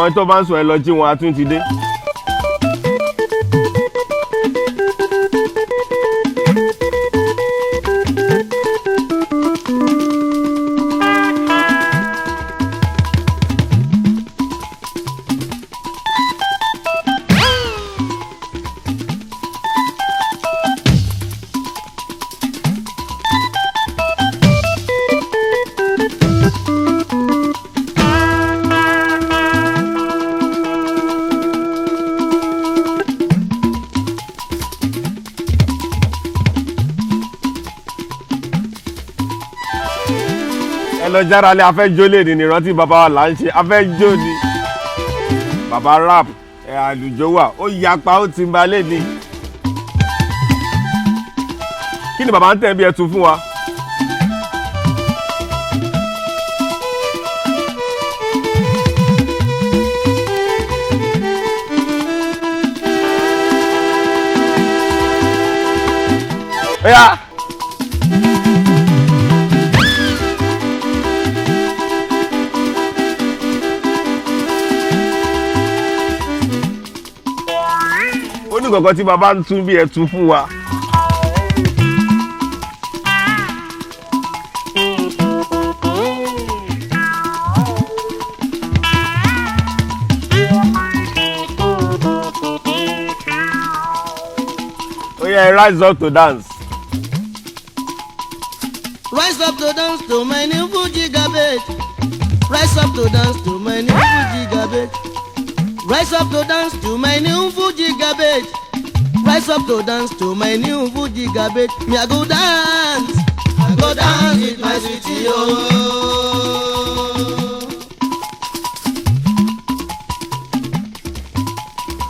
Àwọn tó bá ń sùn, ẹ lọ jí wọn, a tún ti dé. Ẹ lọ jára lé, afẹ́jọ́ lè ní ìrántí bàbá wa là ń ṣe, afẹ́jọ́ ni bàbá rap ẹ àlùjọ wà, ó yapa, ó ti ba lé ní. Kí ni bàbá ń tẹ̀ bí ẹ tún fún wa? Ó yá. Ó ní kankan tí bàbá ń tún bí ẹ tún fún wa. Ó yá, ẹ rise up to dance. Rise up to dance to my new Fuji garbage. Rise up to dance to my new Fuji garbage. Rise up to dance to my new Fuji garbage. Rise up to dance to my new Fuji garbage. Me I go dance, I go dance with my sweetie oh.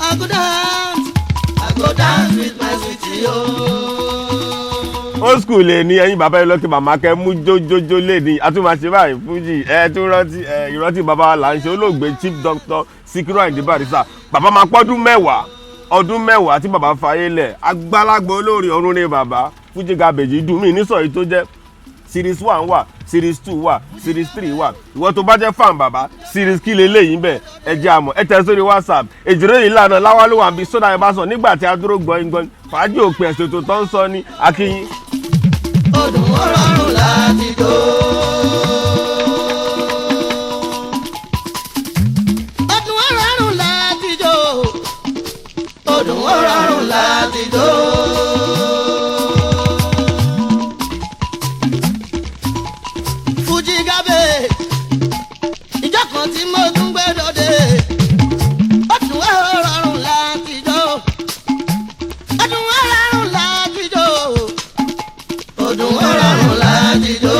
I go dance, I go dance with my sweetie oh. Old school lè ní ẹ̀yin bàbá yìí lọ́kì, màmá kẹ́ mú jójójó lè ní àtúmọ̀ṣe báyìí. Fújì ẹ tún rántí ẹ, ìrántí bàbá wa là ń ṣe, olóògbé Chief Doctor Sikiru Ayinde Barrister. Bàbá máa pọ́dún 10, ọdún 10 tí bàbá fayé lẹ̀. Agbálagbó olórí ọ̀run ní bàbá. Fújì garbage dùn mí nísọ̀yí tó jẹ́ series one wà, series two wà, series three wà. Ìwọ tó bá jẹ́ fan bàbá, series kí leléyìí bẹ̀, ẹ jẹ́ àmọ́ ẹ tẹ̀ sórí WhatsApp. Èjìrè yìí lànà láwáló wà bí sódà yẹn bá sọ nígbà tí a dúró gbọ̀ngbọ̀n fàájì òpin ẹ̀sìn tó tọ́ ń sọ ní akínyìn. Ọdún ó rọrùn láti jó. Ọdún ó rọrùn láti jó. Ọdún ó rọrùn láti jó. Fuji garbage, ìjọ kan tí mo tún gbé dòde. Ọdún ó rọrùn láti jó. Ọdún ó rọrùn láti jó. Ọdún ó rọrùn láti jó.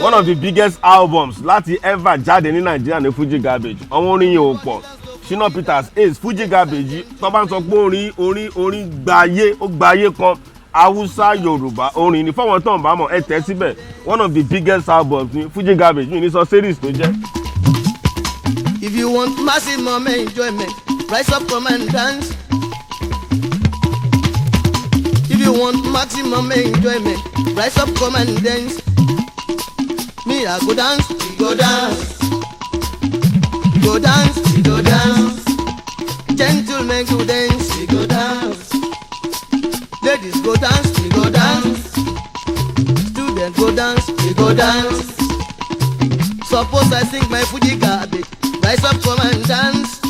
One of the biggest albums láti ever jáde ní Nàìjíríà ní Fuji Garbage. Àwọn orin yẹn ò pọ̀. Shina Peters Ace, Fuji Garbage, tó bá ń sọ pé orin orin orin gbayé, ó gbayé kan, Haúsá, Yorùbá, orin ní fọwọ́n tó ń bá mọ̀, ẹ tẹ́ síbẹ̀. One of the biggest albums ní Fuji Garbage. Mi ní sọ series tó jẹ́. If you want maximum enjoyment, rise up, come and dance. If you want maximum enjoyment, rise up, come and dance. Me, I go dance, you go dance. You go dance, you go dance. Gentlemen go dance, you go dance. Ladies go dance, you go dance. Students go dance, you go dance. Suppose I sing my Fuji garbage, rise up, come and dance.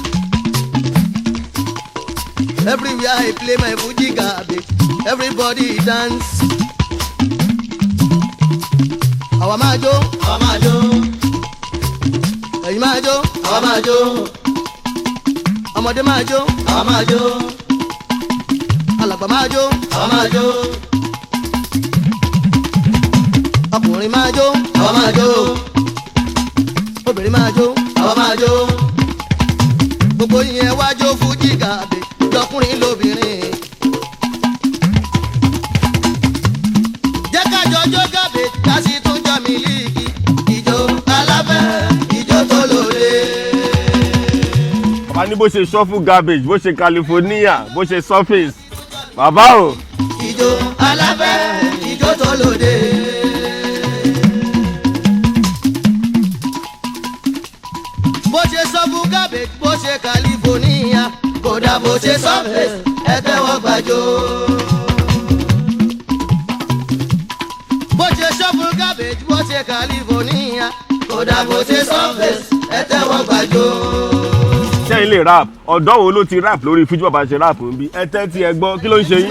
Everywhere I play my Fuji garbage, everybody dance. Àwa máa jó, àwa máa jó. Ẹ̀yin máa jó, àwa máa jó. Ọmọdé máa jó, àwa máa jó. Alàgbà máa jó, àwa máa jó. Ọkùnrin máa jó, àwa máa jó. Obìnrin máa jó, àwa máa jó. Gbogbo yẹn wá jó Fuji garbage, lọkùnrin lóbìnrin. Jẹ́ ká jọ jó garbage, ká sì tún jọ mílíkì. Ìjó aláfẹ́, ìjó tó lóore. Bàbá ní bó ṣe shuffle garbage, bó ṣe California, bó ṣe surface, bàbá o. Ìjó aláfẹ́, ìjó tó lóde. Bó ṣe ṣe California, kódà bó ṣe surface, ẹ tẹ́wọ́ gbàjọ. Bó ṣe shuffle cabbage, bó ṣe California, kódà bó ṣe surface, ẹ tẹ́wọ́ gbàjọ. Ṣé ilé rap, ọ̀dọ́ wo ló ti rap lórí Fuji bàbá ṣe rap ń bí? Ẹ tẹ́tí ẹ gbọ́, kí ló ń ṣe yín?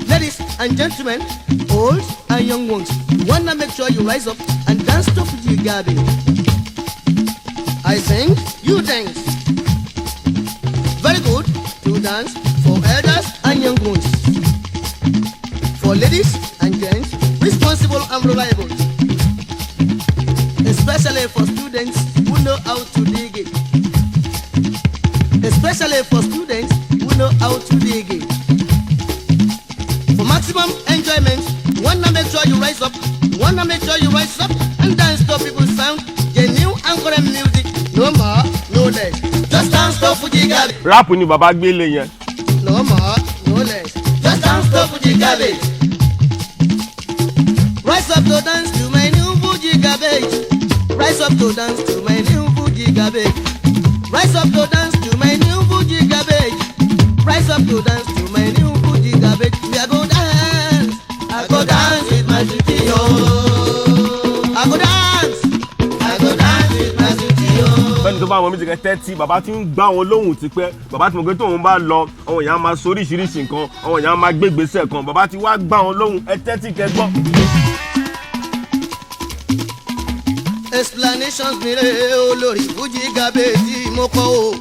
Ladies and gentlemen, old and young ones, you wanna make sure you rise up and dance to Fuji Gabi. I sing, you dance. Very good to dance for elders and young ones. For ladies and gents, responsible and reliable. Especially for students who know how to dig it. Especially for students who know how to dig it. For maximum enjoyment, you wanna make sure you rise up. You wanna make sure you rise up and dance to people sound. Genuine and current music, no more, no less. Just dance to Fuji Gabi. Rap ni bàbá gbélé yẹn. No more, no less. Just dance to Fuji Garbage. Rise up to dance to my new Fuji Garbage. Rise up to dance to my new Fuji Garbage. Rise up to dance to my new Fuji Garbage. Rise up to dance to my new Fuji Garbage. Me I go dance, I go dance with my sweetie oh. I go dance, I go dance with my sweetie oh. Fẹ́ni tó bá wọn music, ẹ tẹ́tí, bàbá tí ń gbá wọn lóhùn tipẹ́. Bàbá tí mo gbé tóun bá lọ, àwọn èèyàn á máa sọ oríṣiríṣi nǹkan, àwọn èèyàn á máa gbégbèsè kan. Bàbá tí wá gbá wọn lóhùn, ẹ tẹ́tí kẹ́ gbọ́. Explanations mi rè o lórí Fuji Garbage tí mo kọ o.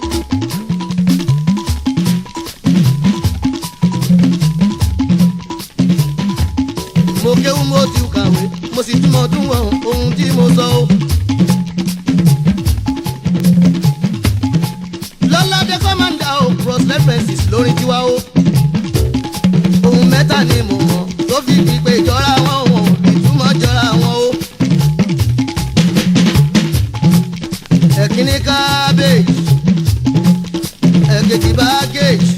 Mo kéwú, mo ti kàwé, mo sì túmọ̀ tún wọn ohun tí mo sọ o. Lọ́ládé kọ́mándà o, cross references lórí tiwa o. Ohun mẹ́ta ni mo mọ̀ tó fi pípé jọra wọn, wọn ò fi túmọ̀ jọra wọn o. Ẹ̀kíní cabbage, ẹ̀kejì baggage,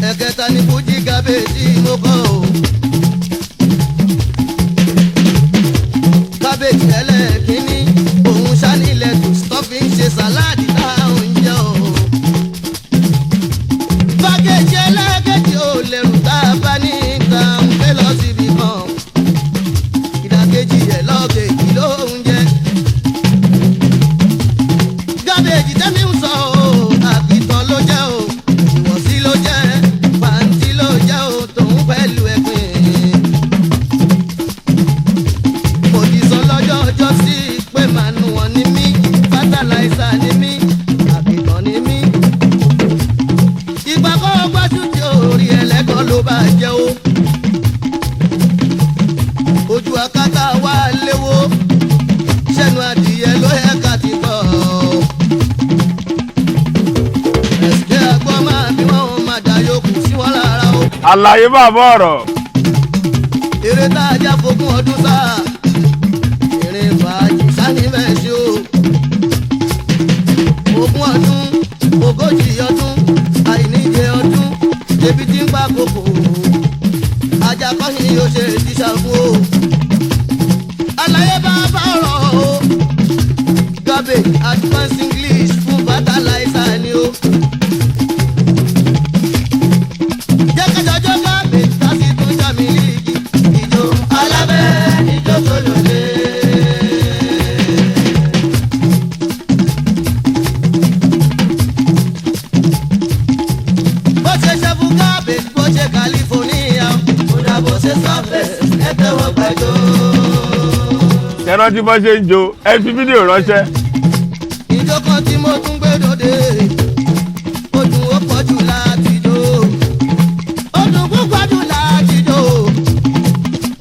ẹ̀kẹta ní Fuji Garbage tí mo kọ́ o. Cabbage ẹlẹ́ẹ̀kíní, òun ṣánilẹ̀ tó stọ́fì ń ṣe sàláàdì táwọn ń jẹ o. Baggage ẹlẹ́ẹ̀kejì ò lẹ́rù tá a bá ní ìta ń gbé lọ síbi kan, ìdàkejì ẹ̀ lọ́ọ̀kejì ló ń jẹ. Gábéèjì tẹ́mi ń sọ o, àkìtàn ló jẹ́ o, ìwọ̀sí ló jẹ́, pàǹtí ló jẹ́ o, tòun pẹ̀lú ẹ̀pìn. Mo ti sọ lọ́jọ́ ọjọ́ sí pé màá nu wọn ní mí, fátàláìsà ní mí, àkìtàn ní mí. Ìgbà kọ́ gbájú tí orí ẹlẹ́kọ̀ọ́ ló bá jẹ́ o. Ojú akátá wà léwó, sẹ́nu adìyẹ ló yẹ ká ti kọ́ ọ. Ẹ̀sìkẹ́ àgbọ̀ máa bí wọ́n máa dà yòókù sí wọn lára o. Àlàyé bàbá ọ̀rọ̀. Eré tá a já fogún ọdún sá, eré fàájì sani bẹ́ẹ̀ ṣe o. 20 ọdún, 40 ọdún, àìníye ọdún, ebi tí ń pa kòkò. Ajá kọ́ni yóò ṣe tíṣà fún o. Àlàyé bàbá ọ̀rọ̀ o. Garbage advance English fún fertilizer ni o. Jẹ́ kájọjọ́ cabbage ká sì tún já mi líìgì. Ìjó alábẹ́ ìjó tó lòdì. Bó ṣe ṣe fún cabbage, bó ṣe California, kódà bó ṣe surface, ẹ tẹ́wọ́ gbàjọ́. Ẹ rántí bọ́ ṣe ń jó, ẹ fi fídíò ránṣẹ́. Ìjó kan tí mo tún gbé dòde, ó dùn ó pọ̀ jù láti jó, ó dùn púpọ̀ jù láti jó,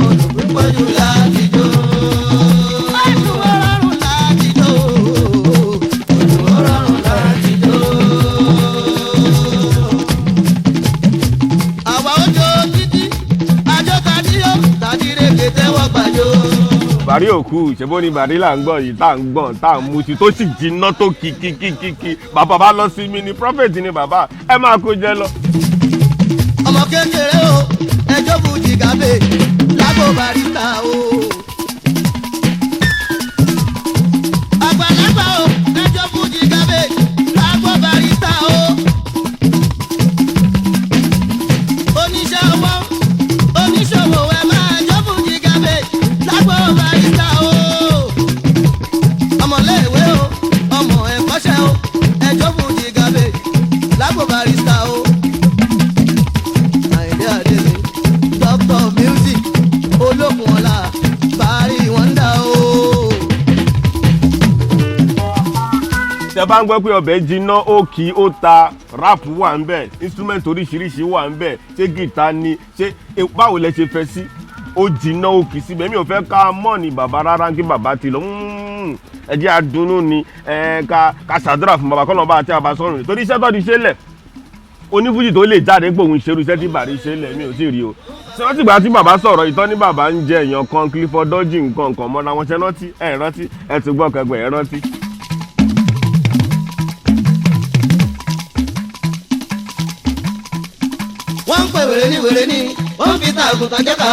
ó dùn púpọ̀ jù láti jó, ó dùn ó rọrùn láti jó, ó dùn ó rọrùn láti jó. Àwa ó jó títí, àjọ tàbí ó tàbí rèké tẹ́wọ́ gbàjọ. Bàrí òkú ìṣẹ́bó ni bàrí là ń gbọ́ yìí, tá à ń gbọ̀n, tá à ń mutí tó sì jiná tó kìkìkìkì. Bàbá bá lọ sí mi ni prophet ni bàbá ẹ máa kó jẹ lọ. Ọmọ kékeré o, ẹjọ́ Fuji Garbage lágbo barista o. Tẹ bá ń gbọ́ pé ọbẹ̀ jiná, ó kì í, ó ta rap wà ń bẹ̀, instrument oríṣiríṣi wà ń bẹ̀. Ṣé gìtá ni? Ṣé báwo lẹ ṣe fẹ́ sí? Ó jiná, ó kì í síbẹ̀. Mi ò fẹ́ ká mọ̀ ní bàbá rárá kí bàbá ti lọ. Ẹ jẹ́ àdúnnú ni ẹ ká ṣàdúrà fún bàbá kọ́nà bá àti àbá sọ̀rùn, torí iṣẹ́ tó ti ṣe lẹ̀, onífújì tó lè jáde pé òun ṣerú iṣẹ́ tí Bàrí ṣe lẹ̀, mi ò tí ì rí o. Ṣé rántí ìgbà tí bàbá sọ̀rọ̀ ìtọ́ ní bàbá ń jẹ èèyàn kan, Clifford Dodgy, nǹkan nǹkan mọ́ra wọn? Ṣe rántí? Ẹ rántí? Ẹ ti gbọ́ kẹgbẹ́, ẹ rántí. Wọ́n ń pè wèrè ní wèrè ní, wọ́n ń fi ta àgùntàn jẹ́ ká.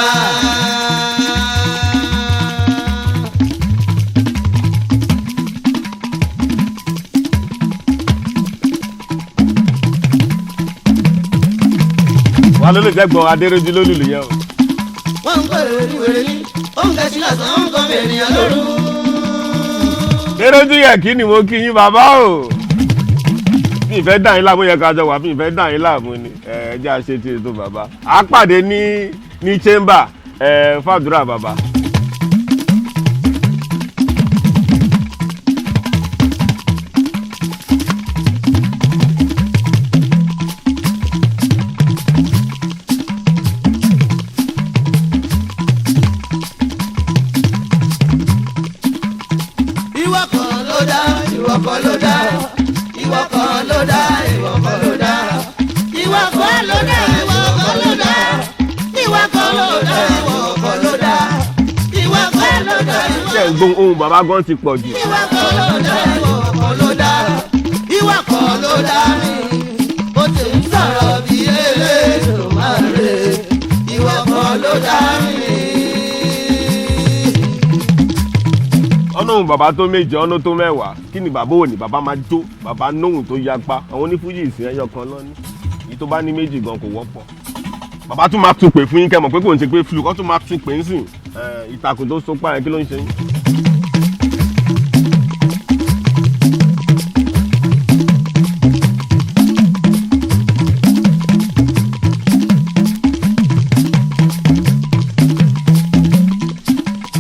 Wà ló lè jẹ́ gbọ́n Adéréjú lólùlù yẹn o. Wọ́n ń pè wèrè ní wèrè ní, ó ń gẹ̀ẹ́sì lásán, ó ń kọ́ ènìyàn lóru. Adéréjú yẹ kí ni mo kí yín bàbá o. Mi ìfẹ́ dà yín láàmú yẹn, ká jọ wà, mi ìfẹ́ dà yín láàmú ni. Ẹ jẹ́ àṣẹ tí ètò bàbá. A pàdé ní chamber ẹ fàdúrà bàbá. Ìwọ kan ló dá, ìwọ kan ló dá, ìwọ kan ló dá, ìwọ kan ló dá, ìwọ kan ló dá, ìwọ kan ló dá, ìwọ kan ló dá, ìwọ kan ló dá, ìwọ kan ló dá, Ṣé ń gbóhùn ohun bàbá gan ti pọ̀ jù. ìwọ kan ló dá, ìwọ kan ló dá, ìwọ kan ló dá mi. Ó ti ń sọ̀rọ̀ bí Elédùmarè, ìwọ kan ló dá mi. Ọ̀nà ohun bàbá tó méje, ọ̀nà tó 10, kí ni bàbá òní? Bàbá máa jó, bàbá nóhùn tó yapa. Àwọn onífújì ìsìn ẹyọ kan lọ́ní, èyí tó bá ní méjì gan kò wọ́pọ̀. Bàbá tún máa tún pè fún yín kẹ́ mọ̀ pé kò ń ṣe pé flu kọ́ tún máa tún pè ń sìn. Ìtàkùn tó so pa yẹn, kí ló ń ṣe yín?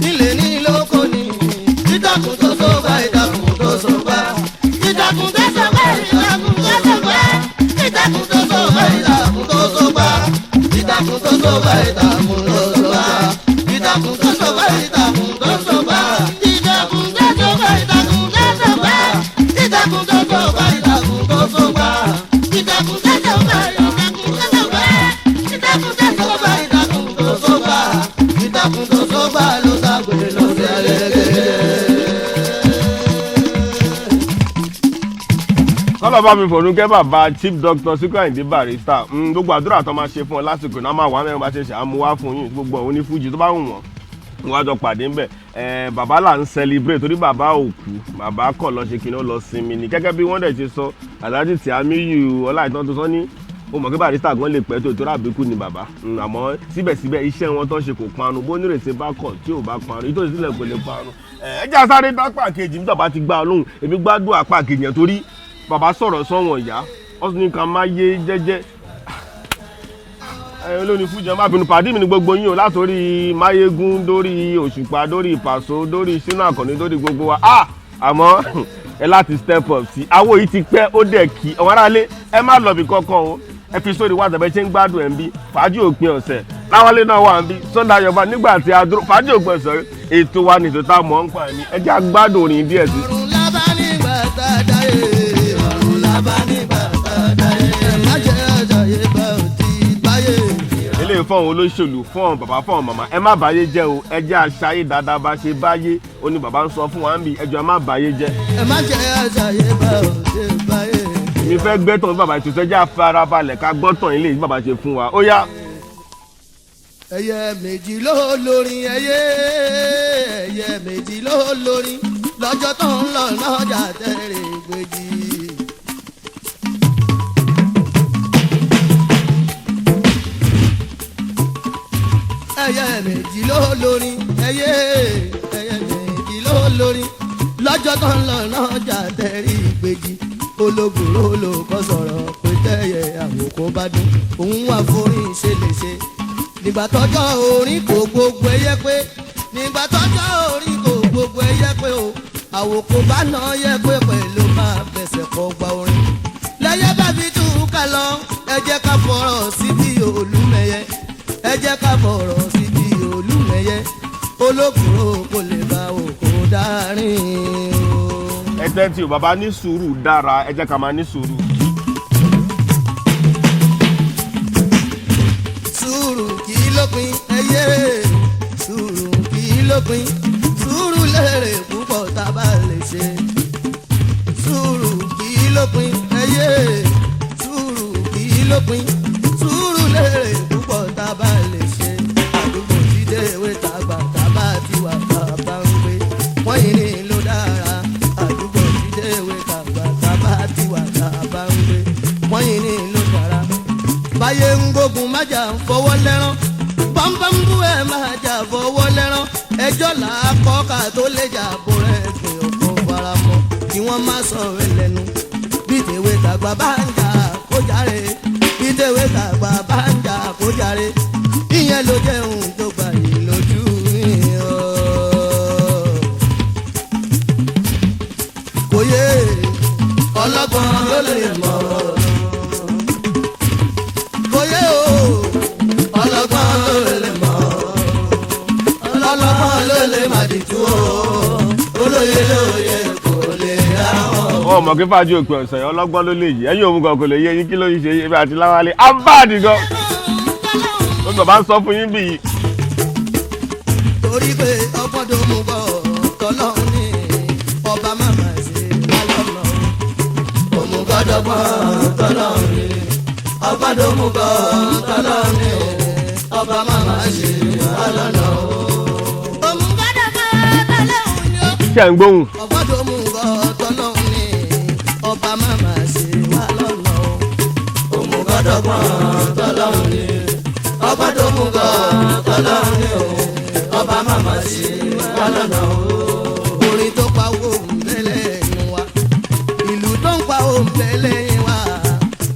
Nílé ní lóko ni ìtàkùn tó so bá, ìtàkùn tó so bá, ìtàkùn tó so bá, ìtàkùn tó so bá, ìtàkùn tó so bá, ìtàkùn tó so bá, ìtàkùn tó so bá, ìtàkùn tó so bá, ìtàkùn tó so bá, ìtàkùn tó so bá, ìtàkùn tó so bá, ìtàkùn tó so bá, ìtàkùn tó so bá, ìtàkùn tó so bá, ìtàkùn tó so bá, ìtàkùn tó so bá, ìtàkùn tó so bá, ìtàkùn tó so bá, ìtàkùn tó so bá ló ságbèrè lọ sí ẹlẹ́gẹ̀dẹ̀. Kọ́lọ̀ bá mi fòrún kẹ́ bàbá Chief Doctor Sikiru Ayinde Barrister. Gbogbo àdúrà tó máa ṣe fún ọ lásìkò náà máa wà mẹ́rin bá ṣe ṣe àmúwá fún yín. Gbogbo àwọn onífújì tó bá wù wọ́n, wọ́n á jọ pàdé ńbẹ̀. Bàbá là ń celebrate torí bàbá ò kú, bàbá kọ̀ lọ ṣe kí ni, ó lọ sinmi ni, gẹ́gẹ́ bí wọ́n dẹ̀ ṣe sọ. Alhaji Tìámíyù Ọláìtàn tó sọ ní o mọ̀ pé Barrister gan lè pẹ́ tó ìtura àbíkú ni bàbá. Àmọ́ síbẹ̀síbẹ̀ iṣẹ́ wọn tó ń ṣe kò parun. Bó nírètí bá kọ̀ tí ò bá parun, ìtòsí sílẹ̀ kò lè parun. Ẹ jẹ́ àsáré dápà kejì nígbà bá ti gbá ọ lóhùn. Èmi gbádùn apá kejì yẹn torí bàbá sọ̀rọ̀ sọ́wọ̀n ìyá ọ̀sùn nìkan máa yé jẹ́jẹ́. Ẹ olórí fújì, ẹ má bínú, pàdé mi ní gbogbo yín o, látòrí Máyégún dórí Òṣùpá dórí Ìpàṣọ dórí Ṣínà Àkànní dórí gbogbo wa. Ah, àmọ́ ẹ láti step up sí awo yìí ti pẹ́, ó dẹ̀ kí àwọn aráalé. Ẹ má lọ bí kankan o, ẹ fi sórí wàtàbẹ́ ṣe ń gbádùn ẹ̀ ń bí fàájì òpin ọ̀sẹ̀ láwálé náà wà ń bí Sunday Ayọ̀bá nígbà tí a dúró fàájì òpin ọ̀sẹ̀. Ètò wa ní ètò tá a mọ̀ ń pa ẹ̀ ní. Ẹ jẹ́ àgbádùn orin díẹ̀ sí. Ọ̀run lábá nígbà tá a dáyé. Ọ̀run lábá nígbà tá a dáyé. Ẹ má jẹ́ àjàyè bá ò ti báyé. Eléyìí fún àwọn olóṣèlú, fún àwọn bàbá, fún àwọn màmá, ẹ má báyé jẹ́ o. Ẹ jẹ́ àṣàyè dáadáa bá ṣe báyé. Ó ní bàbá ń sọ fún wa ń bí ẹjọ́, ẹ má báyé jẹ́. Ẹ má jẹ́ àjàyè bá ò ti báyé. Èmi fẹ́ gbẹ́tàn bàbá ètò ìṣẹ́jà, farabalẹ̀ ká gbọ́tàn ilé yìí bàbá ṣe fún wa. Ó yá. Ẹyẹ méjì ló lórin, ẹyẹ méjì ló lórin lọ́jọ́ tó ń lọ lọ́jà tẹ̀rẹ̀ gbèjì. Ẹyẹ méjì ló lórin, ẹyẹ méjì ló lórin lọ́jọ́ tó ń lọ lọ́jà tẹ̀rẹ̀ gbèjì. Ológùrò ló kọ́ sọ̀rọ̀ pé tẹ́yẹ àwòkọ́ bá dún òun wà forin ṣe lè ṣe nígbà tọ́jọ́ orin kò gbogbo ẹyẹ pé, nígbà tọ́jọ́ orin kò gbogbo ẹyẹ pé o, àwòkọ́ bá náà yẹ pé pẹ̀lú máa bẹ. fẹsẹ̀ kọ́ gba orin. Lẹ́yẹ bá fi tú ká lọ, ẹ jẹ́ ká fọ̀rọ̀ síbi olúmẹyẹ. Ẹ jẹ́ ká fọ̀rọ̀ síbi olúmẹyẹ. Olókùrò kò lè bá òkò dárin o. Ẹ tẹ́tí o, bàbá ní sùúrù dára, ẹ jẹ́ ká máa ní sùúrù. Sùúrù kì í lópin ẹyẹ, sùúrù kì í lópin, sùúrù lérè púpọ̀ tá a bá lè ṣe. Sùúrù kì í lópin ẹyẹ, sùúrù kì í lópin, sùúrù lérè púpọ̀ tá a bá lè ṣe. Àdúgbò tí déwé tàgbà tá a bá ti wà tá a bá ń gbé, wọ́n yìí ní ló dára. Àdúgbò tí déwé tàgbà tá a bá ti wà tá a bá ń gbé, wọ́n yìí ní ló dára. Báyé ń gbógun májà ń fọwọ́ lẹ́rán, bámbámbú ẹ̀ máa jà fọwọ́ lẹ́rán. Ẹjọ́ là á kọ́ ká tó lè jà bó rẹ̀ gbìn ọ̀pọ̀ faramọ́ kí wọ́n má sọ̀rọ̀ lẹ́nu. Bí tèwe tàgbà bá ń jà kó jàre, bí tèwe tàgbà bá ń jà kó jàre, ìyẹn ló jẹ́ ohun tó gbà yìí lójú yìí o. Kò yé ọlọ́gbọ́n ló lè mọ̀, kò yé o, ọlọ́gbọ́n ló lè mọ̀, ọlọ́gbọ́n ló lè má dìtú o, olóye lóye kò lè ra wọn. Wọn mọ̀ kí fàájì òpin ọ̀sẹ̀ yẹn, ọlọ́gbọ́n ló lè yí ẹ̀yìn òun gan kò lè yé yín kí ló ń ṣe ebi àti láwálé abáàdì gan. Ó bàbá ń sọ fún yín bí yìí. Torí pé ọgbọ́n tó mú bọ̀ tọ́lọ́hún ní ọba màmá ṣe wá lọ́nà. Òmùgọ́dọ̀gbọ́n tọ́lọ́hún ní ọgbọ́n tó mú bọ̀ tọ́lọ́hún ní ọba màmá ṣe wá lọ́nà. Òmùgọ́dọ̀gbọ́n tọ́lọ́hún ní Ṣé ń gbóhùn? ọgbọ́n tó mú bọ̀ tọ́lọ́hún ní ọba màmá ṣe wá lọ́nà. Òmùgọ́dọ̀gbọ́n tọ́lọ́hún ní ọgbọ́n tó mú bọ̀ tọ́lọ́hún ní ọba màmá ṣe wá lọ́nà. Orin tó pa owó òǹbẹ̀lẹ̀ ń wa, ìlú tó ń pa òǹbẹ̀lẹ̀ ń wa,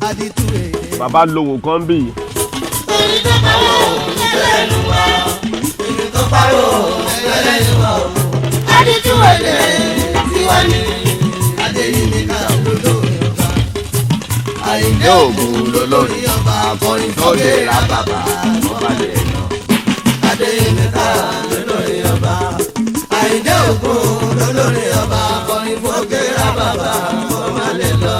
àdìtú èdè. Bàbá lòun kan bí yìí. Orin tó pa owó òǹbẹ̀lẹ̀ ń wa, ìlú tó pa owó òǹbẹ̀lẹ̀ ń wa, àdìtú èdè tiwa ní. Adéyìnbí ká lólórí ọba. Àyìndé Ògùn lólórí ọba, akọrin tó lè ra bàbá ọba lè nà. Adéyìnbí ká lólórí ọba. Àyìndé Ògùn lólórí ọba, akọrin tó lè ra bàbá ọba lè lọ.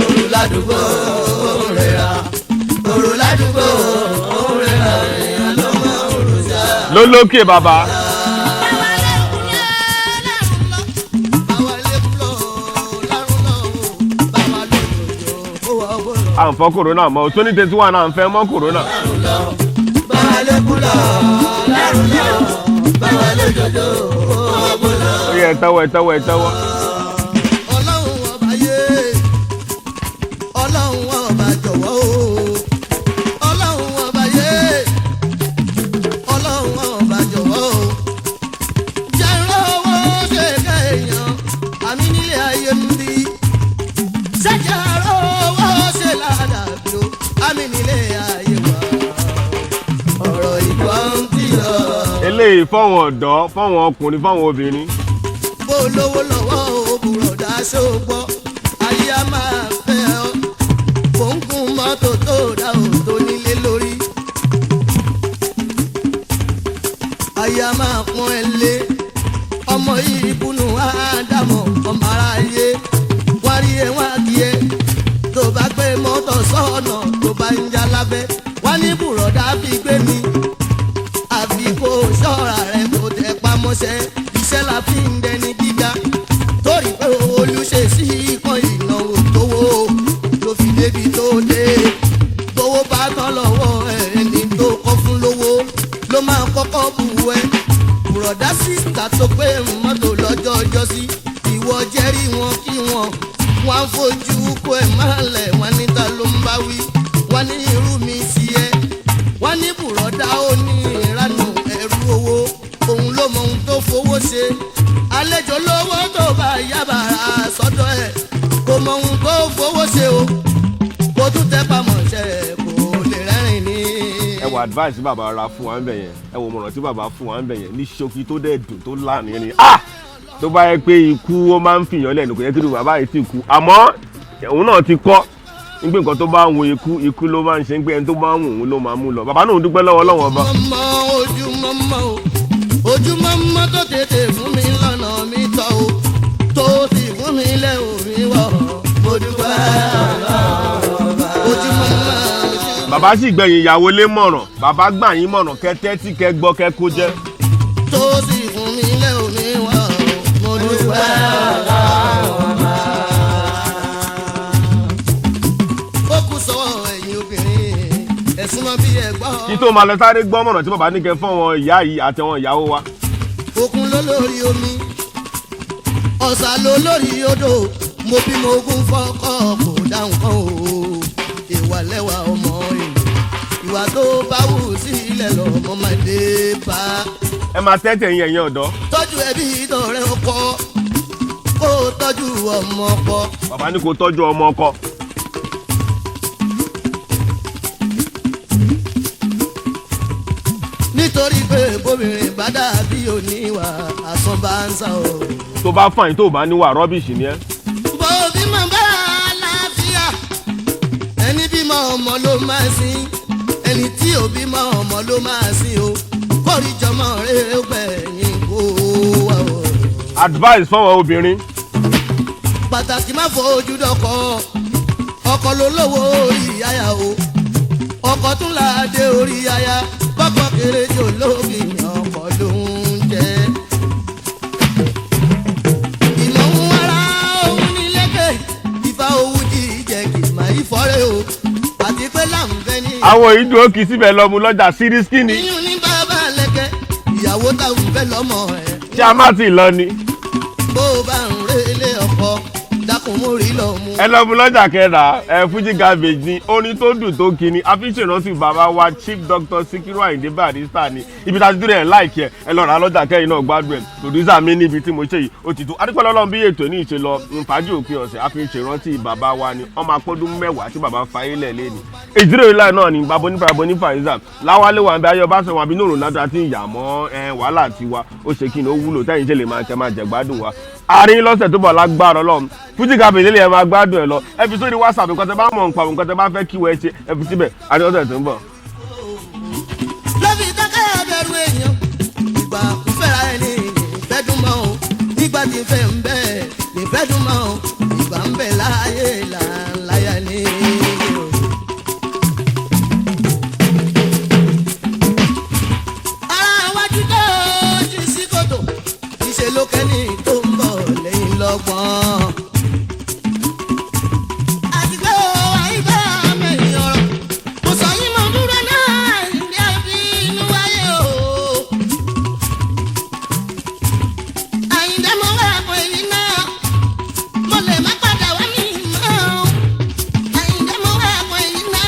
Òru ládùúgbò òun rẹ̀ òru ládùúgbò òun rẹ̀ èèyàn ló mọ òru sá. Lólókè bàbá. À ń fọ́ kòrónà mọ́ 2021, à ń fẹ́ mọ́ kòrónà. Ó yẹ ẹ tẹ́wọ́, ẹ tẹ́wọ́, ẹ tẹ́wọ́. Ọlọ́run ọba yé, ọlọ́run ọba jọ̀wọ́ o, ọlọ́run ọba yé, ọlọ́run ọba jọ̀wọ́ o. Jẹ́ ìrànwọ́ ṣe ká èèyàn àmì nílé ayé ń bí. Ṣẹ́jà ìrànwọ́ ṣe ládàbí o, àmì nílé ayé wa. Ọ̀rọ̀ ìgbọ́n ti lọ. Eléyìí fáwọn ọ̀dọ́, fáwọn ọkùnrin, fáwọn obìnrin. Bó lówó lọ́wọ́ o, bùrọ̀dá ṣògbọ́, ayé a máa fẹ́ ọ. Kòńkùn mọ́tò tó dá o tó nílé lórí. Ayé a máa pọ́n ẹ lé. Ọmọ yìí kùnú ádámọ̀ ọmọ aráyé. Wọ́n rí ẹ, wọ́n á kí ẹ. Tó bá gbé mọ́tò sọ́ọ̀nà tó bá ń já lábẹ́. Wọ́n ní bùrọ̀dá fi gbé mi, àfi kó o ṣọ́ra rẹ kó tẹ pamọ́ṣẹ́, iṣẹ́ la fi ń dẹni gíga. Torí pé olùṣe sí ikán ìnáwó tówó ló fi débi tó dé. Tówó bá tán lọ́wọ́ ẹni tó kọ́ fún lówó ló máa kọ́kọ́ bù ẹ́. Bùrọ̀dá sísítà tó pé mọ́tò lọ́jọ́ ọjọ́ sí, ìwọ jẹ́rìí wọn kí wọn wọ́n á fojú kó ẹ̀ máa lẹ̀, wọ́n níta ló ń bá wí, wọ́n ní irú mi sí ẹ, wọ́n ní bùrọ̀dá ó ní ìranù ẹ̀rú owó, òun ló mọ ohun tó fowó ṣe. Àlejò lówó tó bá yábàrá sọ́dọ̀ ẹ̀, kò mọ ohun tó fowó ṣe o, kò tún tẹ́ pamọ́ ṣe, kò lè rẹ́rìn ní. Ẹ Wọ advice tí bàbá ra fún wa ń bẹ̀ yẹn, ẹ wò mọ̀ràn tí bàbá fún wa ń bẹ̀ yẹn ní ṣókí tó dẹ̀ dùn tó lánàá ni. Ah, tó bá yẹ pé ikú ó máa ń fìyàn lẹ́nu, kò yẹ kí ló bàbá yìí ti kú, àmọ́ òun náà ti kọ́ nígbà nǹkan tó bá ń wo ikú, ikú ló máa ń ṣe ń pé ẹni tó bá ń wò òun ló máa mú lọ. Bàbá náà ń dúpẹ́ lọ́wọ́ Ọlọ́run Ọba. Mọ́ ojúmọ́mọ́ o, ojúmọ́mọ́ tó tètè fún mi lọ́nà mi tọ́ o, tó sì fún mi lẹ́ omi wọ̀, mo dúpẹ́ ojúmọ́mọ́. Bàbá sì gbẹ̀yìn ìyàwó lé mọ̀ràn, bàbá gbà yín mọ̀ràn kẹ́ tẹ́tí kẹ́ gbọ́ kẹ́ kó jẹ́. Tó sì fún mi lẹ́ omi wọ̀, mo dúpẹ́. Ó kù sọ́wọ́ ẹ̀yin obìnrin, ẹ̀sùn mọ́ bí ẹ gbọ́. Kí tó máa lọ, sáré gbọ́ mọ̀ràn tí bàbá ní kẹ́ fún àwọn ìyá yìí àti àwọn ìyàwó wa. Òkun ló lórí omi, ọ̀sà ló lórí odò. Mo bímọ ogún fọ́kọ́ kò dá nǹkan o. Ìwà lẹ́wà ọmọ èlò, ìwà tó bá wù sílẹ̀ lọ́mọ máa dé bá. Ẹ máa tẹ́tẹ̀ yín, ẹ̀yin ọ̀dọ́. Tọ́jú ẹbí tọrẹ ọkọ, kó o tọ́jú ọmọ ọkọ. Bàbá ní kó tọ́jú ọmọ ọkọ. Nítorí pé bóbìnrin bá dàbí oníwà àsán bá ń sá o. Tó bá fàyín, tó bá níwà, rubbish ni ẹ́. Bó bímọ bá àlàáfíà, ẹni bímọ ọmọ ló máa sin, ẹni tí ò bímọ ọmọ ló máa sin o, kórìjọmọ rẹ ó gbẹ̀yìn kó wà o. Advice fáwọn obìnrin. Pàtàkì, má fojú dọkọ, ọkọ ló lówó orí aya o, ọkọ tún láde orí aya, kọkọ kéré jò lókì, ọkọ ló ń jẹ. Ìmọ̀ ń wára òun ní lẹ́kẹ̀ ìfà owó jíjẹ kì máa ìfọ́rẹ́ o, àti pé láǹfẹ́ ní. Àwọn ìdúró kì í síbẹ̀ lọ́mú lọ́jà sírísíkì ni. Iyún ní bàbá lẹ́kẹ̀ ìyàwó táwọn fẹ́ lọ́mọ ẹ̀. Ṣé a má ti lọ ni? Bó o bá ń relé ọkọ, dákun mórí lọ mú. Ẹ lọ mú lọ́jà kẹrà ẹ. Fuji Garbage ni orin tó dùn tó kí ni a fi ṣèrántí bàbá wa Chief Dr. Sikiru Ayinde Barrister ni. Ibi tá a ti dúró ẹ̀ láìkí ẹ, ẹ lọ rà á lọ́jà kẹ́yìn náà gbádùn ẹ̀. Producer mi níbi tí mo ṣe yìí ó ti tó. Adúpẹ́ lọ́lọ́run bí ètò ní ìṣe lọ nfàájì òpin ọ̀sẹ̀. A fi ṣèrántí bàbá wa ni ọmọ akọ́dún 10 tí bàbá fa ilẹ̀ lẹ́ni ìdúró ìlà náà ni bàbá onífà, bàbá onífà ìzà láwálé wà bí ayọ̀ bá sọ wọn àbí nòrò ládùn àti ìyàmọ́ ẹ wàhálà tiwa ó ṣe kí ni ó wúlò tẹ́yìn ṣe lè máa kẹ́ máa jẹ̀gbádùn wa àárín lọ́sẹ̀ tó bọ̀ lágbára Ọlọ́run. Fuji Garbage lè máa gbádùn ẹ lọ. Ẹ fi sórí WhatsApp nǹkan tẹ bá mọ̀ nípa nǹkan tẹ bá fẹ́ kí wọ́n ẹ ṣe, ẹ fi síbẹ̀ àti ọ̀sẹ̀ tó ń bọ̀. Lọ́fi dákẹ́ abẹ́rù èèyàn, ìgbà kò fẹ́ra ẹni ìfẹ́ dùn mọ́ o, nígbà tí ìfẹ́ ń bẹ ìfẹ́ dùn mọ́ o, ìgbà ń bẹ láàyè làǹláyà ni. Ara wájú tó jí sí kòtò, ìṣe ló kẹ́ni tó ń bọ̀ lẹ́yìn lọ́gbọ̀n. Àti pé o àyíká mẹ́rin ọ̀rọ̀ mo sọ yín, mo dúró náà ní àbí inú wáyé o. Àyìndé, mo wá pé iná, mo lè má padà wá ní ìmọ̀ o. Àyìndé, mo wá pé iná,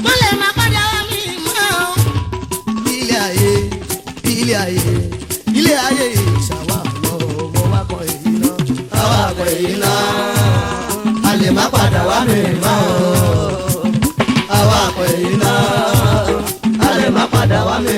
mo lè má padà wá ní ìmọ̀ o. Ilé ayé, ilé ayé, ilé ayé ìṣàwà lọ́wọ́ wá kọ èyí náà. Àwa kọ èyí náà, a lè má padà wá mi mọ́ o. Àwa kọ èyí náà, a lè má padà wá mi.